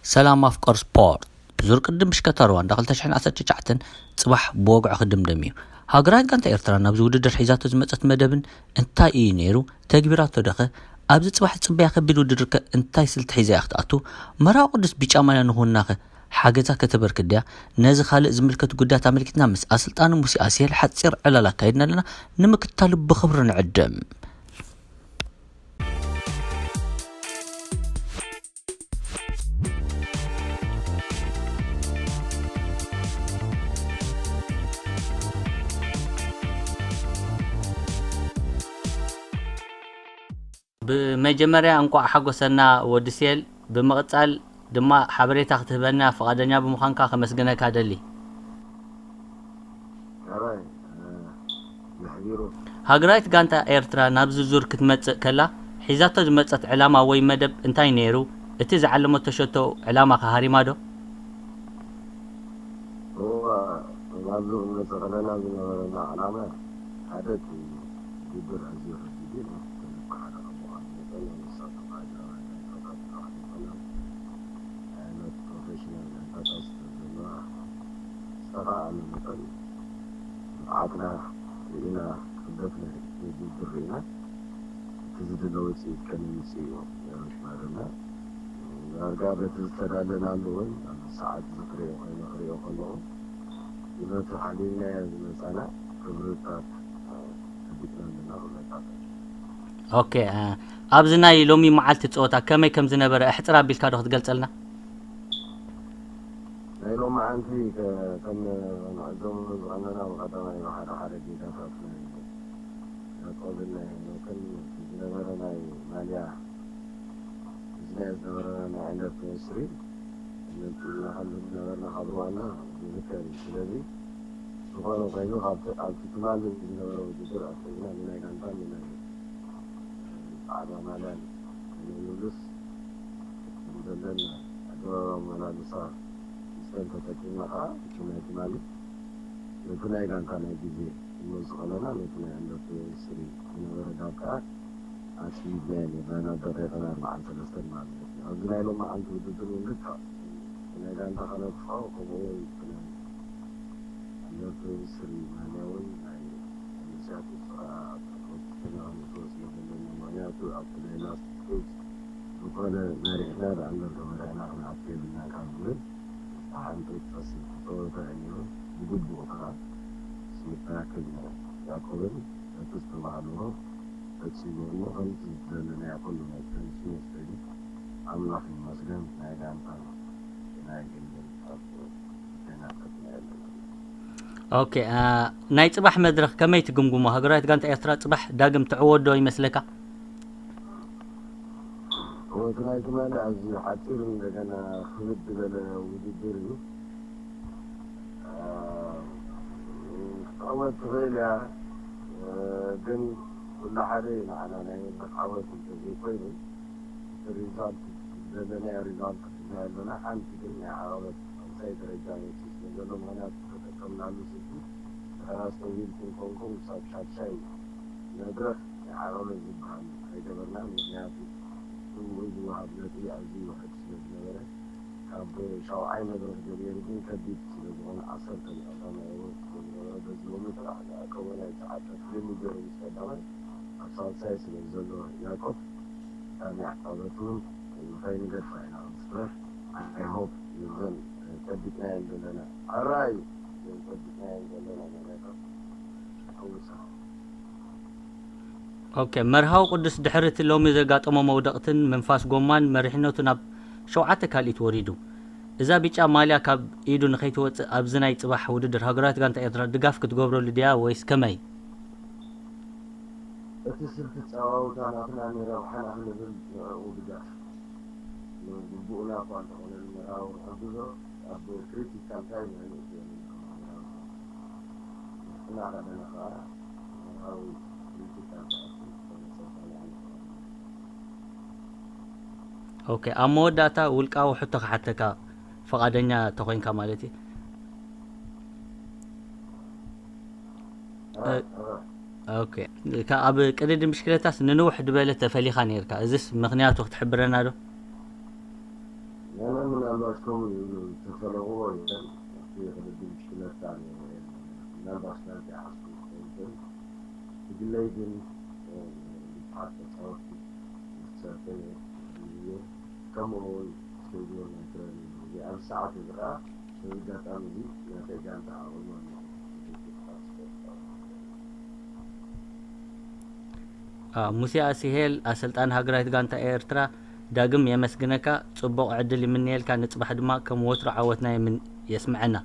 ሰላም ኣፍቀር ስፖርት። ብዙር ቅድም ብሽከታ ሩዋንዳ ክልተ ሽሕን ዓሰርተ ትሽዓተን ጽባሕ ብወግዒ ክድምደም እዩ። ሃገራዊት ጋንታ ኤርትራ ናብዚ ውድድር ሒዛቶ ዝመጸት መደብን እንታይ እዩ ነይሩ፣ ተግቢራቶ ደኸ? ኣብዚ ጽባሕ ጽበያ ከቢድ ውድድር ከ እንታይ ስልቲ ሒዛ እያ ክትኣቱ? መርሃዊ ቅዱስ ቢጫ ማልያ ንኽውንናኸ ሓገዛ ከተበርክት ድያ? ነዚ ካልእ ዝምልከቱ ጉዳያት ኣመልኪትና ምስ ኣሰልጣኒ ሙሴ ኣስሄል ሓጺር ዕላል ኣካይድና ኣለና። ንምክትታሉ ብኽብሪ ንዕድም። ብመጀመርያ እንቋዕ ሓጎሰና ወዲ ሴል። ብምቕጻል ድማ ሓበሬታ ክትህበና ፍቓደኛ ብምዃንካ ከመስግነካ ደሊ። ሕራይ፣ እ፣ የሕቢሩ። ሃገራዊት ጋንታ ኤርትራ ናብዚ ዙር ክትመጽእ ከላ ሒዛቶ ዝመጸት ዕላማ ወይ መደብ እንታይ ነይሩ? እቲ ዝዓለመቶ ሸቶ ዕላማ ከ ሃሪማ ዶ? እዋ፣ ናብዚ ክንመጽእ ከለና ዝነበረና ዕላማ ሓደ እቲ ውድድር ኣዝዩ ከቢድ እዩ። ተልእኮ ሓደ ካብ ምዃኑ መጠን፣ ንሳቶም ሃገራውያን ጋንታታት ጥራሕ ዘይኮና፣ ዓይነት ፕሮፌሽናል ጋንታታት ስለ ዘለዋ፣ ዝተኻእለ መጠን ብዓቕምና ርኢና፣ ክብደት ናይ ውድድር ርኢና፣ እቲ ዝድለ ውጽኢት ከነምጽእ እዩ ነርና። ዳርጋ በቲ ዝተዳለናሉ እውን ኣብዚ ሰዓት እዚ ክሪኦ ኮይኑ ክሪኦ ከለኹ፣ ነቲ ሓሊልናዮ ዝመጻና ክብርታት ኣፍሊጥና ኣለና ክብለካ እኽእል። ኦኬ፣ እ፣ ኣብዚ ናይ ሎሚ መዓልቲ ጸወታ ከመይ ከም ዝነበረ ኣሕጽር ኣቢልካ ዶ ክትገልጸልና? ናይ ሎማዓንቲ ከ-፣ ከም ንዕዘቦ ዝቐነና ብቐዳማይ ብሓደ ሓደ ጌጋታት ናይ ያዕቆብን ናይ ሄኖክን ዝነበረ ናይ ማልያ፣ እዚ ናይ ዝነበረ ናይ ዕለት ስሪ ነንጽልና ከም ዝነበርና ካብ ሩዋንዳ ዝዝከር እዩ። ስለዚ ዝኾነ ኮይኑ ካብቲ፣ ኣብቲ ትማሊ ዝነበረ ውድድር ኣትሒዝና ንናይ ጋንታን ንናይ ጻዕዳ ማልያን ንምምልስ ከም ዘለና ኣገባብ ኣመላልሳ ምስለን ተጠቂምና ከዓ እቲ ናይ ትማሊ ነቲ ናይ ጋንታ ናይ ግዜ እሞ ዝኸለና ነቲ ናይ ዕለት ስሪ ዝነበረ ጋብ ከዓ ኣጽቢብናዮ ነርና ናብ ደቂቕን ኣርባዓን ሰለስተን ማለት እዩ። ኣብዚ ናይ ሎማዓንቲ ውድድር እውን ልክዕ ናይ ጋንታ ከነጥፍኦ ከምኡ እውን እቲ ናይ ዕለት ስሪ ማልያ እውን ናይ መሳርሒ ስራ ኣብ ተፈጥሮ ተገናኝቶ ስለ ዘለና ምኽንያቱ ኣብቲ ናይ ላስት ስቴጅ ዝኾነ መሪሕና ደኣ እምበር ተመሪሕና ክንኣቱ የብልናን ካብ ዝብል ሓንጡጥ ፈሲሑ ጸወታ እዩ ነይሩ። ብግቡእ ከኣ ስሚት ተራክብ ነይሩ። ያዕቆብን ነቲ ዝተባህልዎ ፈጺሙ እሞ ከምቲ ዝደለናዮ ኩሉ ናይ ፕሪንስ ሚኒስትሪ ኣምላኽ ይመስገን ናይ ጋንታ ናይ ግልን ኣብ ዜናታት ናይ ኣለና። ኦኬ፣ እ፣ ናይ ጽባሕ መድረኽ ከመይ ትግምግሞ? ሃገራዊት ጋንታ ኤርትራ ጽባሕ ዳግም ትዕወት ዶ ይመስለካ? እቲ ናይ ትማሊ ኣዝዩ ሓጺር እንደገና ክብድ ዝበለ ውድድር እዩ። እ፣ ክትዕወት ትኽእል እያ፣ እ፣ ግን ኩሉ ሓደ እዩ። ንዓና ናይ መድረኽ ዓወት እንተዘይኮይኑ፣ እቲ ሪዛልት፣ ዝደለናዮ ሪዛልት ሒዝና ኣለና። ሓንቲ ግን ናይ ዓቐበት ሳልሳይ ደረጃ መጺኡ ስለ ዘሎ፣ ምኽንያቱ ዝተጠቀምናሉ ስልቲ ድሕሪ ኣስተውዒልኩም ኮንኩም ክሳብ ሻድሻይ መድረኽ ናይ ዓቐበት ዝበሃል ኣይገበርናን። ምኽንያቱ ጽውኡ ዝወሃብ ነጥቢ ኣዝዩ ውሑድ ስለ ዝነበረ፣ ካብ ሻውዓይ መድረኽ ጀሚሩ ግን ከቢድ ስለ ዝኾነ፣ ዓሰርተ ነጥቢ ቀዳማይ ወርሒ ስለ ዝነበረ፣ በዚ ሎሚ ጥራሕ ዝኣከቦ ናይ ሰዓት ፍልልይ ገይሩ ምስ ቀዳማይ ኣብ ሳልሳይ ስለ ዘሎ ያዕቆብ፣ ካብ ናይ ዓቐበት እውን ንኸይንገድፋ ኢና ክንጽበ። I hope ነዘን ጸቢጥናየን ዘለና፣ ሕራይ፣ ነዘን ጸቢጥናየን ዘለና መድረኻት ክውሳ። ኦኬ፣ መርሃዊ ቅዱስ ድሕሪ እቲ ሎሚ ዘጋጠሞ መውደቕትን ምንፋስ ጎማን መሪሕነቱ ናብ ሸውዓተ ካልኢት ወሪዱ። እዛ ቢጫ ማልያ ካብ ኢዱ ንኸይትወጽእ ኣብዚ ናይ ጽባሕ ውድድር ሃገራዊት ጋንታ ኤርትራ ድጋፍ ክትገብረሉ ድያ ወይስ ከመይ? እቲ ስልቲ ጸዋውታ ናትና ንረብሓና ክንብል ንዕኡ ድጋፍ ግቡእና እኳ እንተኾነ፣ ንመርሃዊ ክንሕግዞ ኣብ ክሪቲካል ታይም ኣይንእትዮ ኢና። ንሕና ከለና ከኣ መርሃዊ ክሪቲካል ሰዓት ዝኾነ ጸወታ ንዓና። ኦኬ፣ ኣብ መወዳእታ ውልቃዊ ሕቶ ክሓተካ፣ ፈቓደኛ ተኾይንካ ማለት እዩ። እ፣ ኦኬ፣ ከ-፣ ኣብ ቅድድም ብሽክለታስ ንንውሕ ዝበለ ተፈሊኻ ነይርካ። እዚስ ምኽንያቱ ክትሕብረና ዶ? ኣነ ምናልባት ከምኡ ይብሉ ዝተፈለቕዎ የለን። ኣብቲ ቅድድም ብሽክለታ ነይሩ የለን። ምናልባት ናዚ ሓስቡ ይኸውን። ብግለይ ግን ብዙሓት ተፃወትቲ ዝሰርተ እየ። ከምኡ እውን ስቴዲዮም ናይ ትረኒ ኣብዚ ሰዓት እዚ ከዓ በዚ ኣጋጣሚ እዚ ናተይ ጋንታ ኣቕርቦ ኣለኹ። ሙሴ ኣሲሄል፣ ኣሰልጣኒ ሃገራዊት ጋንታ ኤርትራ፣ ዳግም የመስግነካ። ጽቡቕ ዕድል ይምነየልካ። ንጽባሕ ድማ ከም ወትሩ ዓወትና የስምዐና።